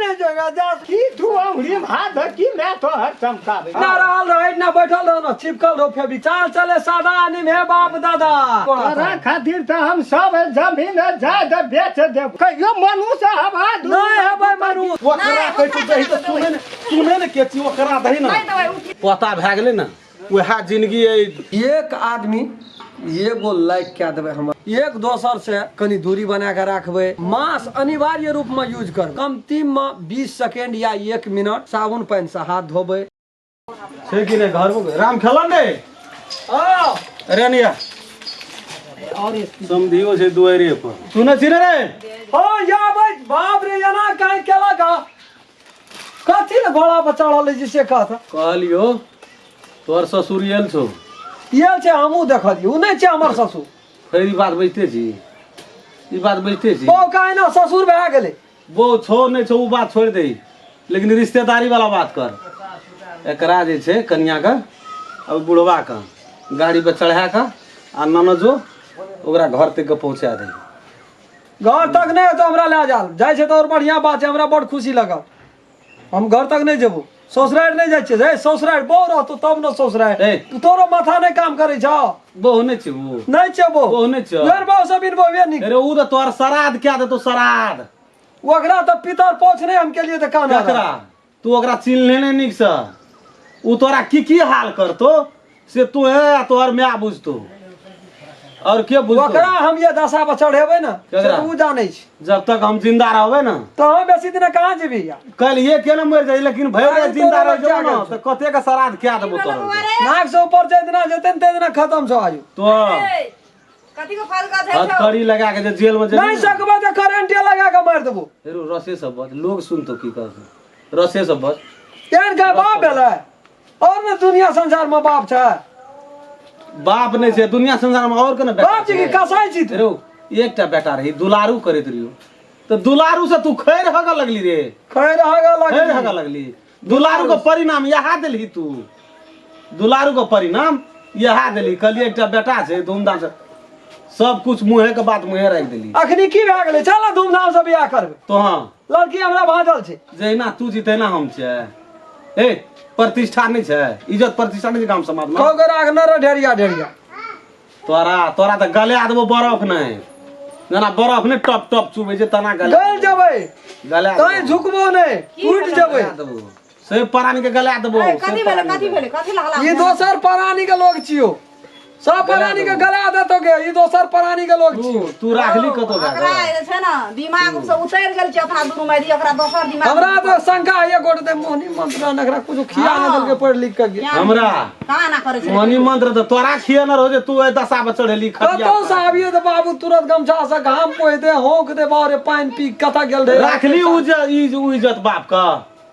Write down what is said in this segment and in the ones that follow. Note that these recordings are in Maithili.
ने जगह जा की तू अंगुरी में हाथ धर की मैं तो हर चमकावे ना रहल रहे ना बैठल रहो ना चिपकल रहो फेबी चाल चले सादा निमे बाप दादा तोरा खातिर तो हम सब जमीन जायदाद बेच देब कहियो मनुष्य हवा नहीं है भाई मनु ओकरा कहै छै दही तऽ सुनै ने सुनै ने के छी ओकरा दही ने पता भए गेलै ने वएह जिंदगी अइ एक आदमी एगो लाइक कए देबै हमर एक दोसर से कनी दूरी बना के राखबै मास्क अनिवार्य रूप में यूज कर कमती में 20 सेकेंड या 1 मिनट साबुन पानि से हाथ धोबै छै कि नहि घरमे राम खेलन रे अरे निया समधियो छै दुआरे पर सुनै छी ने रे हो या भाई बाप रे एना काहे केलक हँ? कथी ने घोड़ा पर चढ़ल अछि से कहत कहलियो तोहर ससुर आयल छौ आयल छै हमहूँ देखलियै ओ नहि छै हमर ससुर फेर ई बात बजिते छी ई बात बजिते छी बौ काहे ना ससुर भए गेलै बौ छौ नहि छौ ओ बात छोड़ि दही लेकिन रिश्तेदारी वाला बात कर एकरा जे छै कनियाके आ बुढ़बाके गाड़ी पर चढ़ा कऽ आ ननजो ओकरा घर तक के पहुँचा दही घर तक नहि हेतौ हमरा लए जाल जाइ छै तऽ आओर बढ़िआँ बात छै हमरा बड़ खुशी लगल हम घर तक नहि जेबो ससुरारि नहि जाइ छियै रे ससुरारि बहु रहतौ तब ने ससुरारि ए। तोरो माथा नहि काम करै छौ बहु नहि छै ओ नहि छै बहु बहु नहि छौ। वेर बहु से बिन बहुए नीक अरे ओ तऽ तोहर श्राद्ध कए देतौ श्राद्ध ओकरा तऽ पितर पोछ नहि हम केलियै तऽ कान केकरा तू ओकरा चिन्हले नहि नीकसँ ओ तोरा की की हाल करतो से तू है आ तोहर माय बुझतो और के बुझतो ओकरा हम ये दशा पर चढ़ेबै ने से केकरा? तऽ उ जानै छै जब तक हम जिंदा रहबै ने तऽ हम बेसी दिना कहाँ जेबही यार कल ये के ना मर जाई लेकिन भरि राति अरे जिंदा तोरा रह जेबो लग ना जा तऽ कते के श्राद्ध कए देबो तोरा नाक से ऊपर जाहि दिना जेतै ने ताहि दिना खतम छौ आयु तो कथी को फल का छै हथकड़ी लगा के जे जेल में जेबी नहि ने, सकबै तऽ करेंटे लगा के मारि देबो हेरो रसे सब बच लोग सुनतो की कहतो रसे सब बच एहन के बाप भेलै और ने दुनिया संसार में बाप छै बाप नहि छै दुनिया संसार में और के ने बेटा बाप जी के छै। कसाई छी तू हेरो एकटा बेटा रही दुलारू करैत रहियो तऽ दुलारू से तू खैर हगऽ लगली रे खैर हगऽ खैर लगली हगऽ लगली दुलारू के परिणाम यहाँ देलही तू दुलारू के परिणाम यहाँ देलही कहलियै एकटा बेटा छै धूमधाम से सब कुछ मुँहे के बात मुँहे राखि देली अखनी की भए गेलै चल ने धूमधाम से बियाह करबै तो हाँ लड़की हमरा भाजल छै जहिना तू छी तहिना हम छियै ए प्रतिष्ठा नहि छै इज्जत प्रतिष्ठा नहि छै गाम समाजमे कौ के राख न रे ढेरिया ढेरिया तोरा तोरा तऽ गला देबो बरफ नहि जेना बरफ नहि टप टप चुबै छै तेना गला गल जेबै गला तैं झुकबो नहि टूटि जेबै देबो से प्राणी के गला देबो ए, कथी भेलै कथी भेलै कथी लगला ई दोसर प्राणी के लोग छियो सब प्राणी के गला देतो गे ई दोसर प्राणी के लोग तू छियो तू राखली कतो ओकरा जे छै ने दिमाग से उतरि गेल छै अपना दुनू माय ओकरा दोसर दिमाग हमरा तऽ शंका है गोटे दे मोहनी मंत्र ने एकरा कुछ खिया ने देलकै पढ़ लिख के गे। हमरा कहाँ ना करै छै मनी मंत्र तऽ तोरा खिया न रहो जे तू एहि दशा पर चढ़ेली खटिया कतौ से आबियो तऽ बाबू तुरंत गमछा से घाम पोहि दे होंक दे बारे पानि पी कतऽ गेल रहे राखली उ जे ई उ इज्जत बाप का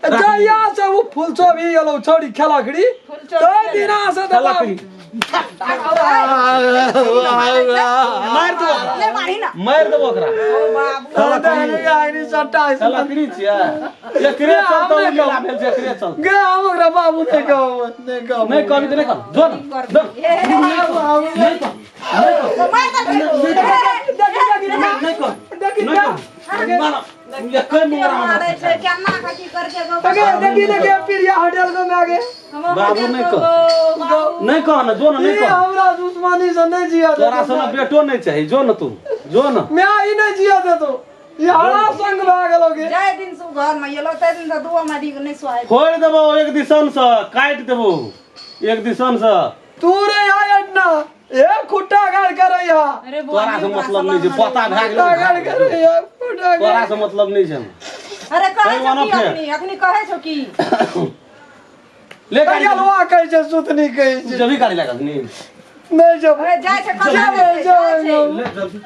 जहिया से उ फुलचोभी एलौ छौड़ी खेलकड़ी तै दिना से तऽ बाबू मारि देबो ओकरा। ले मारी ना मारि देबो ओकरा ओ बाबू लकड़ी छियै एकरे चलते उ लीला भेल छै एकरे चलते गे हम ओकरा बाबू नहि कहब नहि कहब नहि कहबी तऽ नहि कह जो ने जो हे मार दे नहि कह नहि कह एकै मुंगरा मारै छै केना कथी करके गो अगे देखी ने के पीरिया होटल को में आगे बाबू नहि कह नहि कह ने जो ने नहि ई कह हमरा दुश्मनी से नहीं जिया तोरा से ने बेटो नहि चाही जो ने तू जो ने मैं ई नहीं जिया दे तो ई हरा संग भए गेलो गे जाय दिन से घर में एलो तै दिन से दुओ मारी नहि सोहाय फोड़ि देबो एक दिसन से काटि देबो एक दिसन से तू रे आय ना ए खुट्टा गाड़ कर रही हा अरे तोरा से मतलब नहि छै पता भए खुट्टा गाड़ गेलै कर रही हा खुट्टा तोरा से मतलब नहि छै अरे कहै कहीं छौ मानो की फेर। अखनी अखनी कहै छौ की ले गाड़ी कलवा कहै छै सुतनी कहै छै जल्दी गाड़ी लगा नी नहीं जब अरे जाइ छै कतऽ जेबै, जाइ जेबै, छै ले जल्दी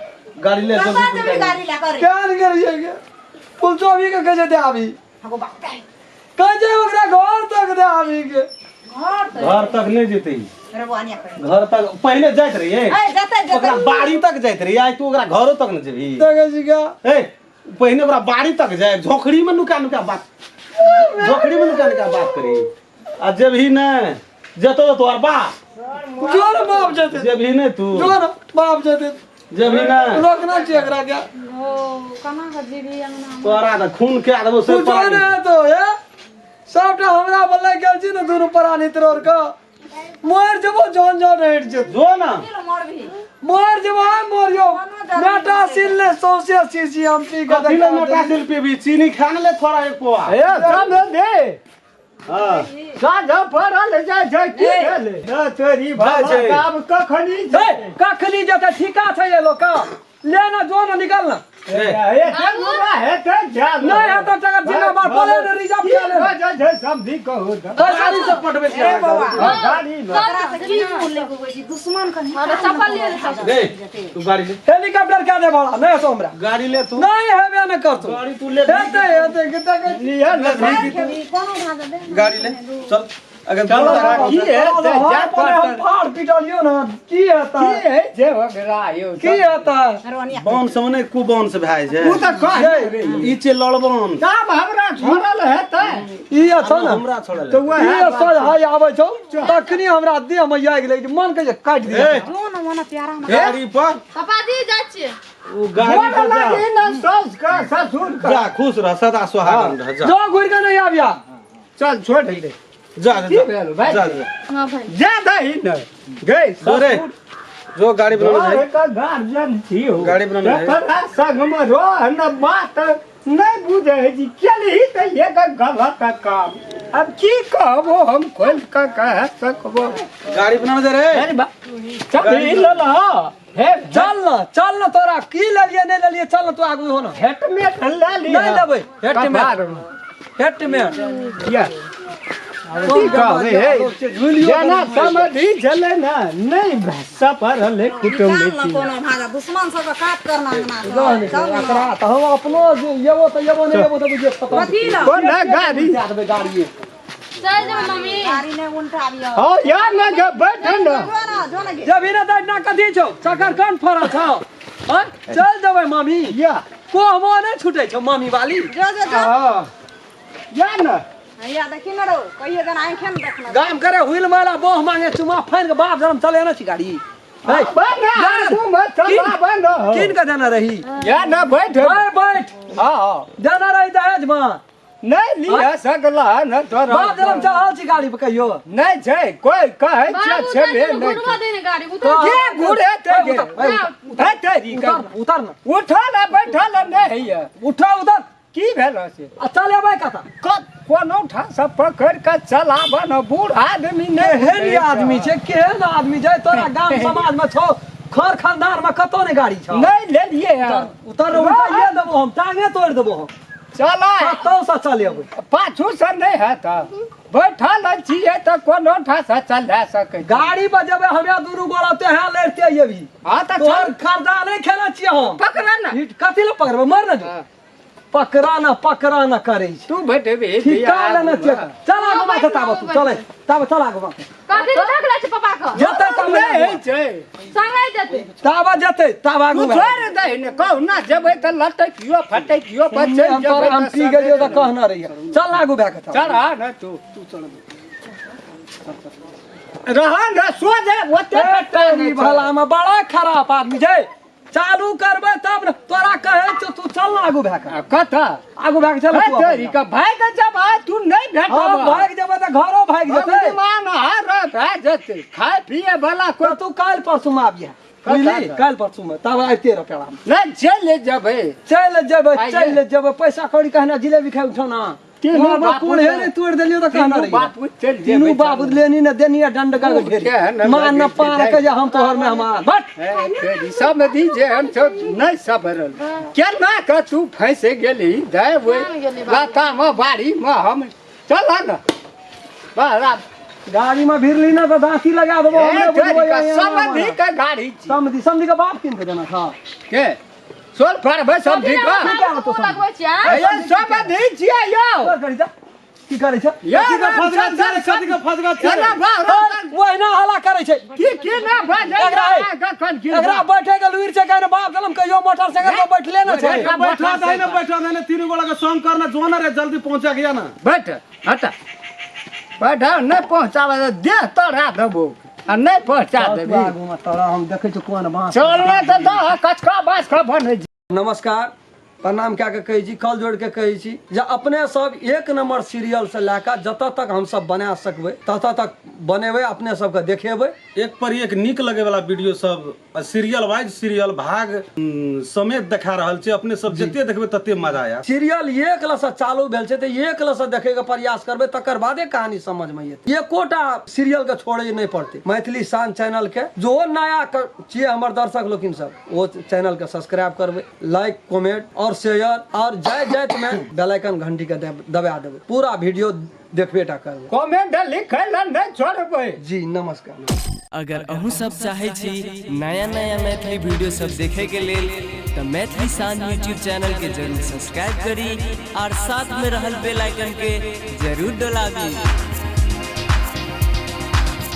गाड़ी ले कतऽ जल्दी जेबही गाड़ी लए करे केहन करियै गे फुलचोभी के कहै छै दे आबी हगो बाप रे कहै छै ओकरा घर तक दे आबी के घर तऽ घर तक नहि जेतै अरे बुआनिया करे घर तक पहिले जाइत रहियै ए जतै ओकरा जतै बाड़ी तक जाइत रहियै आइ तू ओकरा घरो तक नहि जेबही देखै छी का ए पहिने ओकरा बाड़ी तक जाय झोखड़ी में नुका नुका बात झोखड़ी में नुका नुका बात करी आ जेबही नहि जेतो तऽ तोहर बाप जोर बाप जेतै जेबही नहि तू जोर बाप जेतै जेबही ना रोकना छियै एकरा के ओ केना कऽ जीबी अंगना तोरा तऽ खून कए देबो से कुछो नहि हेतौ हे सबटा हमरा पर लागि गेल छी ने दुनू प्राणी तोड़ के मर जेबो जन जन हटि जेतौ जो ना मरबी मर जेबो हम मरियो नाटा सिल ले सौंसे शीशी हम पी के कथी ले मोटा सिल पीबी चीनी खा ने ले थोड़ा एक पोआ ए समझे हाँ साँझ पड़ल जाइ छै की भेलै न तोरी जाइ छै। बाबा आब कखनी हे जेतै? कखनी जेतै ठीका छै ये लोग ले ना जो ना निकल ना ए, ए, एते बुरा हेतै जान। नहीं हेतौ टका जिम्मेदार बोले ने रिजर्व की के ले भऽ जाइ छै समधी कहू तऽ। गाड़ी से पटबै छियै ए बौआ हँ, गाड़ी मे। तोरा से की मुँह लेके होइ छै दुश्मन के अरे चप्पल ले ले चप्पल। रे तू गाड़ी ले हेलीकॉप्टर क्या दे भाड़ा नहीं हेतौ हमरा गाड़ी ले तू नहीं हेबे ने करतौ गाड़ी तू ले हेतै हेतै कते कहै लिअ ने खेबी कोनो भाजा दे गाड़ी ले चल अगर चलो, की हेतै जा पहिले हम पड़तै। फाड़ पिटलियो ना की हेतै की होइ छै ओकरा यौ की हेतै रोनिया बांस में नहि कुबांस भए जाइ ओ छै तऽ कह ई छै लड़बांस दाम हमरा छोड़ल हेतै ई छौ ने हमरा छोड़ल तऽ ई वएह सोझ हाय आबै छौ तखनी हमरा देह में आगि लागि गेल मन के जे काटि ए दिया जो न मोना प्यारा हमरा गाड़ी पर पापा जी जाइ छियै ओ गाड़ी गोर पर जा लागी ने साउस के ससुर के जा खुश रह सदा सुहागन रह जा जो घुरि के नहीं आबिया चल छोड़ दे जा की जा भेल भाई जा जा हाँ भाई जा दही ने गई जो रे जो गाड़ी बनाने घर के गार्जियन छी हो गाड़ी बनाने है। तकरा संग में रह न बात नहीं बुझे है जी केलही तऽ एक गलत काम अब की कहबो हम खोल के कह सकबो गाड़ी बनाने दे रे अरे बा चल ई ल ल हे चल ना चल ना तोरा की लेलिए नहीं लेलिए चल ना तू आगू हो ना हेट में ले ली नहीं लेबै हेट में हेट में या की कहबै हे जेना समधि छलै ने नहि सफर हलै कुटुम्ब निकाल न कोनो भाजा दुश्मन सबके काट करना अंगना से चल न एकरा तऽ हम अपनो जे येबो तऽ येबो नहि येबो तऽ बुझियो खतम कथी ल कोना गाड़ी दए देबै गाड़िए चल जेबै मम्मी गाड़ी नहि उल्टा हँ या ने गे बैठ ने जो न जो न गे जब ना तऽ ना कथी छौ चकर कन फरल छौ हँ चल जेबै मामी या कोहमो नहि छूटै छौ मामी वाली जो जो जो हँ या ने हैया देखी न रौ कहियो जना आँखे ने देखना गाम करे हुइल माला बोह मांगे चुमा फाइन के बाप जन्म चले ना छी गाड़ी है बन आगू में चलाबे न किन के देना रही या ने बैठ बैठ बैठ हँ हँ देना रही दहेज में नहि लिअ सकला न तोरा बाप जन्म चढ़ल छी गाड़ी पर कहियो नहि छै कोइ कहै छै बाबू छेबे चल नहि घुरबा दे ने गाड़ी उतर के घुरे ते गे उतर, हे तेरी उतर उतर ना उठल आ बैठल नहि होइए उठा उतर की भेल से आ चल एबै कतऽ कोनो ठाम से पकड़ के चलाबऽ न बूढ़ आदमी नहि केहन ई आदमी छै केहन आदमी छै तोरा गाम समाज में छौ खर खानदान में कतौ नहि गाड़ी छौ नहि लेलिए हँ उतर उठाइए देबो हम टांगे तोड़ि देबो हम चला कतौ से चल एबै पाछू से नहि हैत बैठल छियै तऽ कोनो ठाम से चला सकै छी। गाड़ी पर जेबै हमे दुनू गोरा तेहे लड़ते अभी हँ तऽ तोहर चल खर्चा नहि खेने छियै हम पकड़ ने ई कथी लए पकड़बै मर ने जो पकड़ा ना पकड़ा ना करै छै तू बैठेबी ठीका लेने छियै चल आगू माथे ताबत तू चलै ताबत चल आगू माथे कथी लए धकलै छै पापा के जेतै ताबे नहि होइ छै संगे जेतै ताबत जेतै ताब आगू तू छोड़ि दही ने कहू ना जेबै तऽ लटकियो फटकियो पर चलि हम तोरा जेबै हम तऽ पी गेलियो तऽ कहना रहियै चल आगू भए कऽ चल चढ़ा ने तू रह ने सोझे ओते ए, भला में बड़ा खराब आदमी छै चालू करबै तब ने तोरा कहै छौ तू चल ना आगू भए कऽ कतऽ आगू भए कऽ चल तू तेरी के भागि जब आ तू नहि हम भेटब भागि जेबै तऽ घरो भागि जेतै अग्निमान हार भए जेतै खाय पिए वाला कोइ तऽ तू काल्हि परसू मे आबिहे बुझली काल्हि परसू मे तब आबिते रह पेड़ा मे नहि चलि जेबै चलि जेबै आइये। चलि जेबै पैसा कौड़ी कहना जिलेबी खाइ उठौ ना तीनू बाबा बापू कोन हे ने तोड़ देलियो तऽ कहना तीनू रही बापू चलि जेबै तीनू बाबू लेनी ने देनी दंड का ओ, ढेरी केहन मान न लगै छै पार जाइ। के जे हम तोहर मेहमान बट हे, तेरी समधि जे हम छौ नहि सभरल केना कऽ तू फँसि गेली दे ओहि केना गेली बाबू? लतामे बाड़ीमे हम चल ने बड़ा गाड़ी में भिरली ना तऽ दाँती लगा देबो हे, हमरे तेरी बुझबो के यहाँ समधि के गाड़ी छी समधि समधि के बाप किन के देना था के सोल फरबै समधि के की क्या होतो समधि? लगबै छियै आँय? हे, समधि छियै यौ तोर करी जा की करै छै यौ कथी के फसगा छै रे, कथी के फसगा छै केना भऽ रहल? ओहिना हल्ला करै छै की केना भऽ जाइ एकरा हे। कखन की एकरा बैठे के लुरि छै कहने बाप जलम कहियो मोटरसाइकिल पर बैठले ना छै ए, बैठा दे ना बैठा दे ना तीनू गोला के संग करना जो ना रे जल्दी पहुंचा गया ना बैठ हट बैठ नहि पहुँचाबे देह तोड़ा देबो आ नहि पहुँचा चल तू देबही। आगू मे तोरा हम देखै छियौ कोन बाँस। चल ने तऽ दह कचका बाँस के बनै छी। नमस्कार, प्रणाम कए के कहै छी, कल जोड़ के कहै छी जे अपने सब एक नंबर सीरियल से लए कऽ जतऽ तक हमसब बना सकबै ततऽ तक बनेबै, अपने सबके देखेबै। एक पर एक नीक लगे वाला वीडियो सब सीरियल वाइज सीरियल भाग समेत देखा रहल छै। अपने सब जते देखबै तते मजा आयत। सीरियल एक लसँ चालू भेल छै तऽ एक लसँ देखै के प्रयास करबै, तकर बादे कहानी समझ में एतै। एकोटा सीरियल के छोड़ै नहि पड़तै। मैथिली शान चैनल के जो नया छियै हमर दर्शक लोकिन सब, ओ चैनल के सब्सक्राइब करबै, लाइक कमेंट और शेयर, और जाय जाइत में बेल आइकन घंटी के दबा देबै। पूरा वीडियो देखबे टा करबै। कमेंट लिखै लए नहि छोड़बै। जी नमस्कार। अगर अहूँ सब चाहै छी नया नया मैथिली वीडियो सब देखे के लेल तऽ मैथिली शान यूट्यूब चैनल के जरूर सब्सक्राइब करी और साथ में रहल बेल आइकन के जरूर दबाबी।